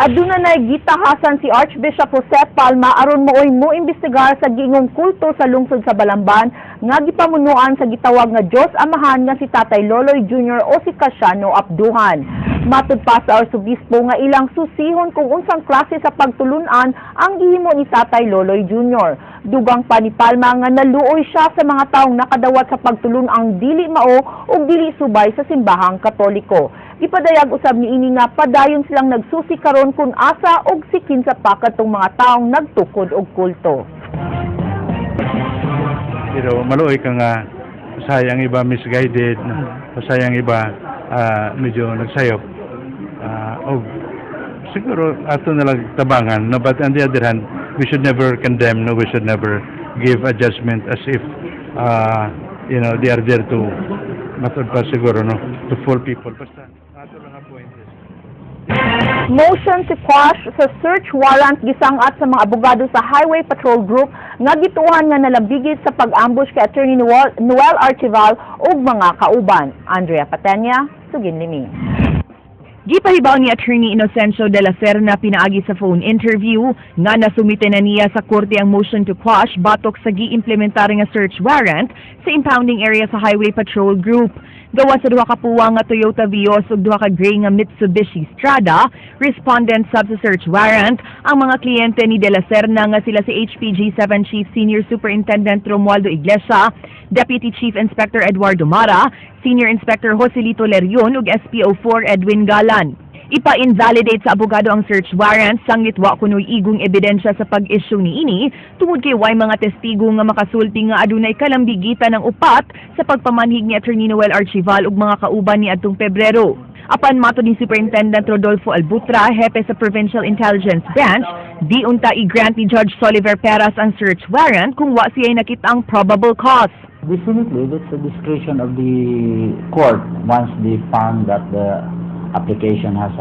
Aduna na gitahasan si Archbishop Jose Palma aron maoy mo imbestigar sa giingong kulto sa lungsod sa Balamban nga gipamunuan sa gitawag nga Diyos Amahan nga si Tatay Loloy Jr. o si Casiano Apduhan. Matud pa sa Arsobispo nga ilang susihon kung unsang klase sa pagtulunan ang gihimo ni Tatay Loloy Jr. Dugang pa ni Palma nga naluoy siya sa mga taong nakadawat sa pagtulun-ang dili mao ug dili subay sa Simbahang Katoliko. Gipadayag usab niini nga padayon silang nagsusi karon kung asa og si kinsa pa kadtong mga taong nagtukod og kulto. Pero maluoy ka nga sayang iba misguided, sayang iba medyo nagsayop. Og siguro ato na lang tabangan, no? But on the other hand, we should never condemn, no? We should never give a judgment as if they are there to matud pa siguro, no, to fool people. Basta ato lang ang point is Motion to quash sa search warrant gisangat sa mga abogado sa Highway Patrol Group nga gituohan nga nalambigit sa pag-ambush kay Attorney Noel Archival ug mga kauban. Andrea Patenya, Sugin Limi. Gipahibaw ni Attorney Inocencio de la Serna pinaagi sa phone interview nga nasumite na niya sa korte ang motion to quash batok sa giimplementar nga search warrant sa impounding area sa Highway Patrol Group. Gawa sa duha ka puwa nga Toyota Vios ug duha ka gray nga Mitsubishi Strada, respondent sab sa search warrant ang mga kliyente ni de la Serna nga sila si HPG 7 Chief Senior Superintendent Romualdo Iglesia, Deputy Chief Inspector Eduardo Mara, Senior Inspector Joselito Lerion ug SPO4 Edwin Galan. Ipa-invalidate sa abogado ang search warrant sanglit wa kunoy igong ebidensya sa pag-issue niini tungod kay way mga testigo nga makasulti nga adunay kalambigitan ng upat sa pagpamanhig ni Attorney Noel Archival ug mga kauban ni adtong Pebrero. Apan matod ni Superintendent Rodolfo Albutra, hepe sa Provincial Intelligence Branch, di unta i-grant ni Judge Soliver Peras ang search warrant kung wa siya nakita ang probable cause. Definitely, that's the discretion of the court once they found that the application has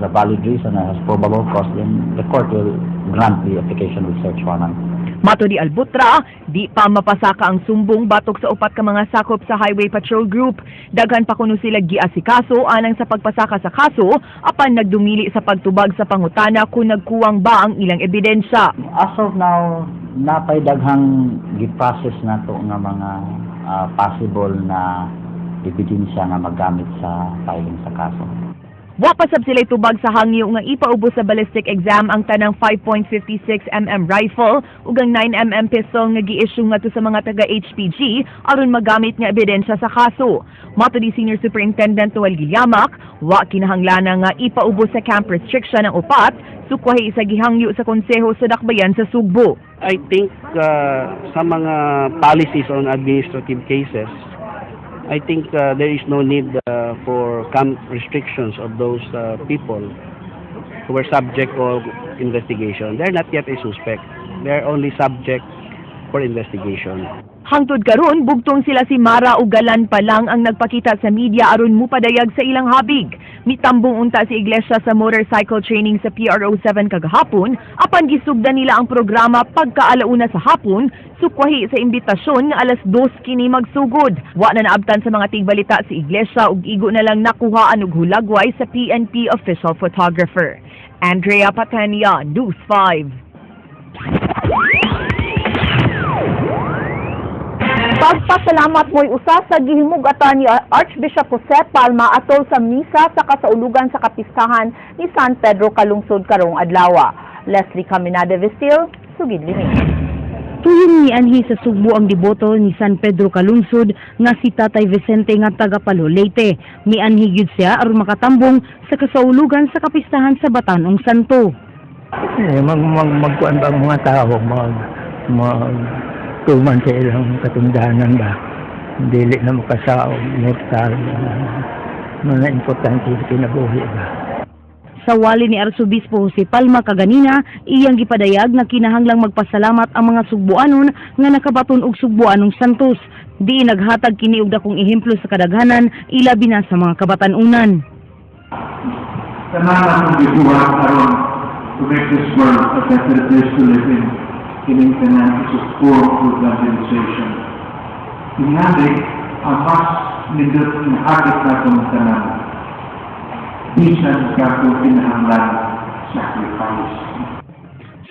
a valid reason and has probable cause, then the court will grant the application with search warrant. Matod ni Albutra, di pa mapasaka ang sumbong batok sa upat ka mga sakop sa Highway Patrol Group. Daghan pa kuno sila giasikaso anang sa pagpasaka sa kaso apan nagdumili sa pagtubag sa pangutana kung nagkuwang ba ang ilang ebidensya. As of now, napay daghang gi-process nato nga mga possible na ebidensya nga magamit sa filing sa kaso. Wa pa sab sila tubag sa hangyo nga ipaubos sa ballistic exam ang tanang 5.56 rifle ug ang 9 mm pistol nga gi-issue ngadto sa mga taga HPG aron magamit nga ebidensya sa kaso. Matod ni Senior Superintendent Noel Gilyamak, wa kinahanglan nga ipaubos sa camp restriction ang upat, sukwahi sa gihangyo sa konseho sa Dakbayan sa Sugbo. I think sa mga policies on administrative cases, I think there is no need for camp restrictions of those people who were subject of investigation. They're not yet a suspect. They're only subject for investigation. Hangtod karon, bugtong sila si Mara ug Galan pa lang ang nagpakita sa media aron mupadayag sa ilang habig. Mitambong unta si Iglesia sa motorcycle training sa PRO 7 kagahapon, apan gisugdan nila ang programa pagkaalauna sa hapon, sukwahi sa imbitasyon nga alas 2 kini magsugod. Wa na naabtan sa mga tigbalita si Iglesia ug igo na lang nakuhaan og hulagway sa PNP official photographer. Andrea Patania, News 5. Pagpasalamat mo'y usa sa gihimugatan ni Archbishop Jose Palma atol sa misa sa kasaulugan sa kapistahan ni San Pedro Calungsod karong adlaw. Leslie Caminada Vestil, Sugid Limi. Tuyong nianhi sa Sugbo ang deboto ni San Pedro Calungsod nga si Tatay Vicente nga taga Palo, Leyte. Mianhi gyud siya aron makatambong sa kasaulugan sa kapistahan sa Batanong Santo. Eh, mag, mag, magkuan ba ang mga tao, mag, mag, tuman sa ilang katundanan ba, dili na makasaog, mortal, mga importante sa kinabuhi ba. Sa wali ni Arsobispo Jose Palma kaganina, iyang gipadayag nga kinahanglang magpasalamat ang mga Sugbuanon nga nakabaton og Sugbuanong Santos. Di naghatag kini og dakong ehemplo sa kadaghanan, ilabi na sa mga kabatanunan. Tanan akong gibuhat aron to make this world a better place to live in, kining tanan is a form of evangelization. Tingali, ang mas nindot nga habit natong tanan. Bisan kako kinahanglan. sacrifice.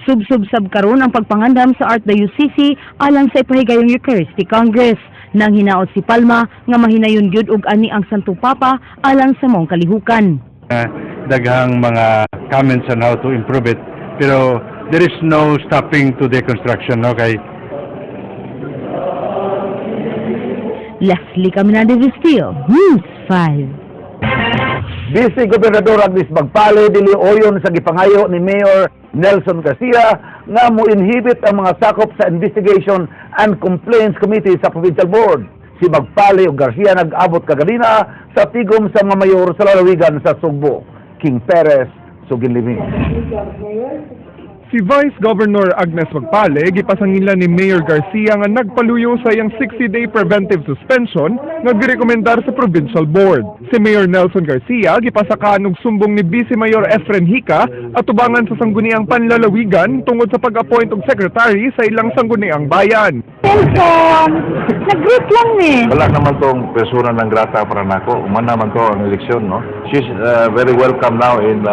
Subsub sab karon ang pagpangandam sa Archdiocese alang sa ipahigayong Eucharistic Congress. Nang hinaot si Palma nga mahinayon gyud og ani ang Santo Papa alang sa maong kalihukan. Daghang mga comments on how to improve it, pero there is no stopping to the construction, no, kay Leslie Caminade Vestil, News 5. Vice Gobernador Agnes Magpale dili oyon sa gipangayo ni Mayor Nelson Garcia nga mo-inhibit ang mga sakop sa Investigation and Complaints Committee sa Provincial Board. Si Magpale ug Garcia nag-abot kaganina sa tigom sa mga mayor sa lalawigan sa Sugbo. King Perez, Suginlimi. Si Vice Governor Agnes Magpale gipasangilan ni Mayor Garcia nga nagpaluyo sa iyang 60-day preventive suspension nga girekomendar sa Provincial Board. Si Mayor Nelson Garcia gipasakaan og sumbong ni Vice Mayor Efren Hica atubangan sa sangguniang panlalawigan tungod sa pag-appoint og secretary sa ilang sangguniang bayan. Nelson, nag-greet lang ni. Wala naman tong persona ng grata para nako. Human naman to ang eleksyon, no? She's very welcome now in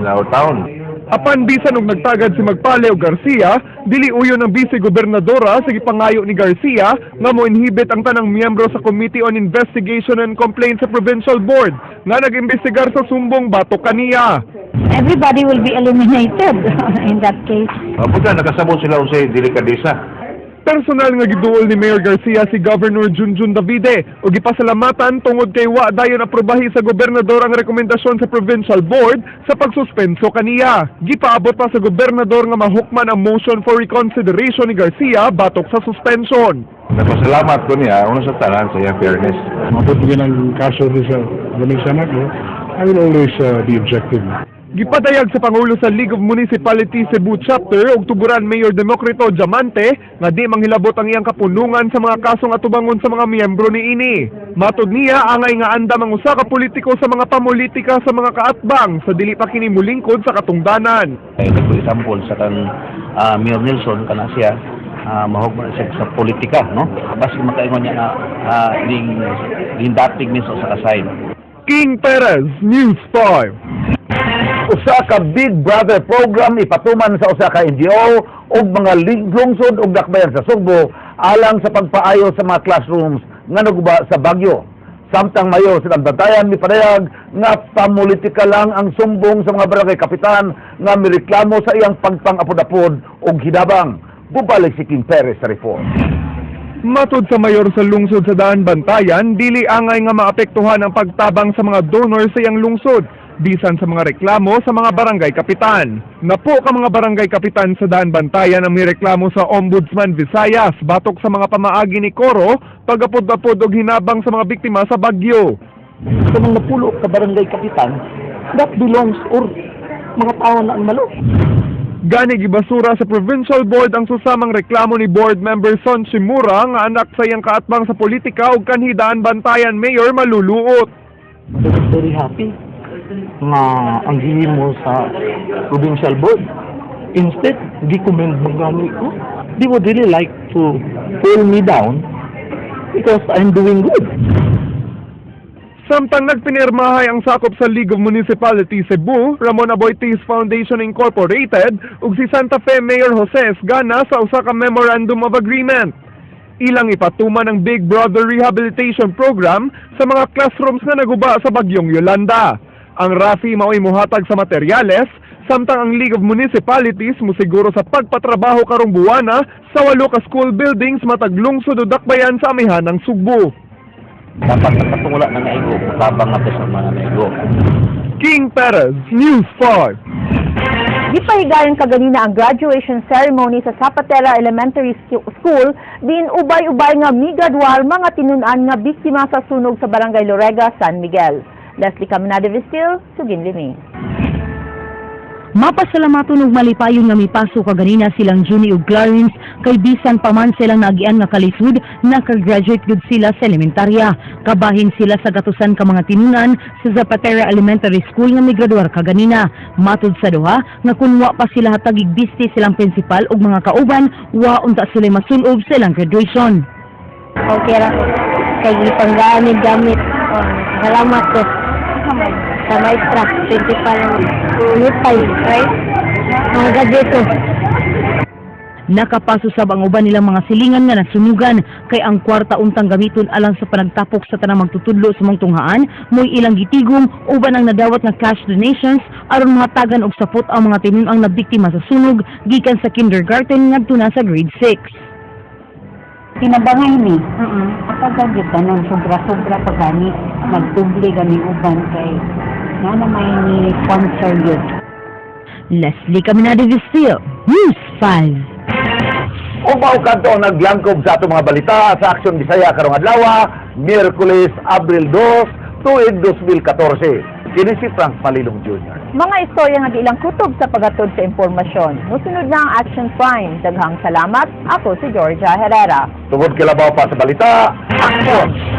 our town. Apan bisan og nagtagad si Magpale og Garcia, dili uyon ang vice gobernadora sa gipangayo ni Garcia nga mo-inhibit ang tanang miyembro sa Committee on Investigation and Complaints sa Provincial Board nga nag-imbestigar sa sumbong batok kaniya. Everybody will be eliminated in that case. Pagka nakasabot sila unsay delikadesa. Personal nga giduol ni Mayor Garcia si Governor Junjun Davide ug gipasalamatan tungod kay wa dayon aprobahi sa gobernador ang rekomendasyon sa Provincial Board sa pagsuspenso kaniya. Gipaabot pa sa gobernador nga mahukman ang motion for reconsideration ni Garcia batok sa suspension. Nagpasalamat ko niya, una sa tanan sa iyang fairness. Mabot din ang kaso rin sa laming sa anak, no? I will always be objective. Gipadayag sa Pangulo sa League of Municipalities Cebu Chapter ug Tuburan Mayor Democrito Diamante nga di manghilabot ang iyang kapunungan sa mga kasong atubangon sa mga miyembro niini. Matod niya, angay nga andam ang usa ka politiko sa mga pamulitika sa mga kaatbang sa dili pa kini mulingkod sa katungdanan. Kay for example sa kan Mayor Nelson kana siya mahugman siya sa politika, no? Basi makaingon niya nga ning ning dating minsan sa kasay. King Perez, News 5. Usa ka Big Brother program ipatuman sa usa ka NGO ug mga lungsod ug dakbayan sa Sugbo alang sa pagpaayo sa mga classrooms nga naguba sa bagyo. Samtang mayor sa Daanbantayan mipadayag nga pamulitika lang ang sumbong sa mga barangay kapitan nga mireklamo sa iyang pagpang-apod-apod og hinabang. Bubalik si King Perez sa report. Matod sa mayor sa lungsod sa Daanbantayan, dili angay nga maapektuhan ang pagtabang sa mga donor sa iyang lungsod bisan sa mga reklamo sa mga barangay kapitan. Napo ka mga barangay kapitan sa Daanbantayan ang mireklamo sa Ombudsman Visayas batok sa mga pamaagi ni Coro pagapod-apod og hinabang sa mga biktima sa bagyo. Kanang napulo ka barangay kapitan, that belongs or mga tao na ang malo. Gani gibasura sa Provincial Board ang susamang reklamo ni board member Son Shimura nga anak sa iyang kaatbang sa politika ug kanhi Daanbantayan Mayor maluluot. I was very happy nga ang gihimo sa provincial board. Instead, gi-commend man gani ko. They would really like to pull me down because I'm doing good. Samtang nagpinirmahay ang sakop sa League of Municipalities Cebu, Ramon Aboitiz Foundation Incorporated ug si Santa Fe Mayor Jose Esgana sa usa ka Memorandum of Agreement. Ilang ipatuman ang Big Brother Rehabilitation Program sa mga classrooms na naguba sa bagyong Yolanda. Ang RAFI mao'y muhatag sa materyales, samtang ang League of Municipalities musiguro sa pagpatrabaho karong buwana sa walo ka school buildings matag lungsod o dakbayan sa amihanang Sugbo. Dapat sa katong wala na naigo, tabang nato sa mga naigo. King Perez, News 5. Gipahigayon kaganina ang graduation ceremony sa Zapatera Elementary School diin ubay-ubay nga migraduar mga tinun-an nga biktima sa sunog sa Barangay Lorega, San Miguel. Leslie Caminade Vestil, Suginlimi. Mapasalamaton og malipayon nga mipaso kaganina silang Junie ug Clarence kay bisan pa man silang naagian nga kalisod, nakagraduate gud sila sa elementarya. Kabahin sila sa gatusan ka mga tinunan sa Zapatera Elementary School nga migraduar kaganina. Matud sa duha nga kun wa pa sila hatagig bisti silang principal ug mga kauban, wa unta sila masulob sa ilang graduation. Okay ra. Kay gipanggaan ni gamit. Oh, salamat ko. Sa maestra, principal, lipay, right? Mga graduate. Nakapaso sab ang uban nilang mga silingan nga nasunugan kay ang kwarta untang gamiton alang sa panagtapok sa tanang magtutudlo sa mong tunghaan mo'y ilang gitigom uban ang nadawat nga cash donations aron mahatagan og sapot ang mga tinun-ang nabiktima sa sunog gikan sa kindergarten ngadto na sa grade 6. Tinabangay ni. Atagan gyud tanan, sobra-sobra pa gani. Nagdubli gani uban kay nga na may ni sponsor gyud. Leslie Caminade Vistil, News 5. Ug mao kadto ang naglangkob sa atong mga balita sa Aksyon Bisaya karong adlaw, Miyerkules, Abril 2, tuig 2014. Kini si Frank Malilong Jr. Mga istorya nga ilang kutob sa paghatod sa impormasyon. Musunod na ang Action Prime. Daghang salamat. Ako si Georgia Herrera. Tungod kilabaw pa sa balita, Aksyon!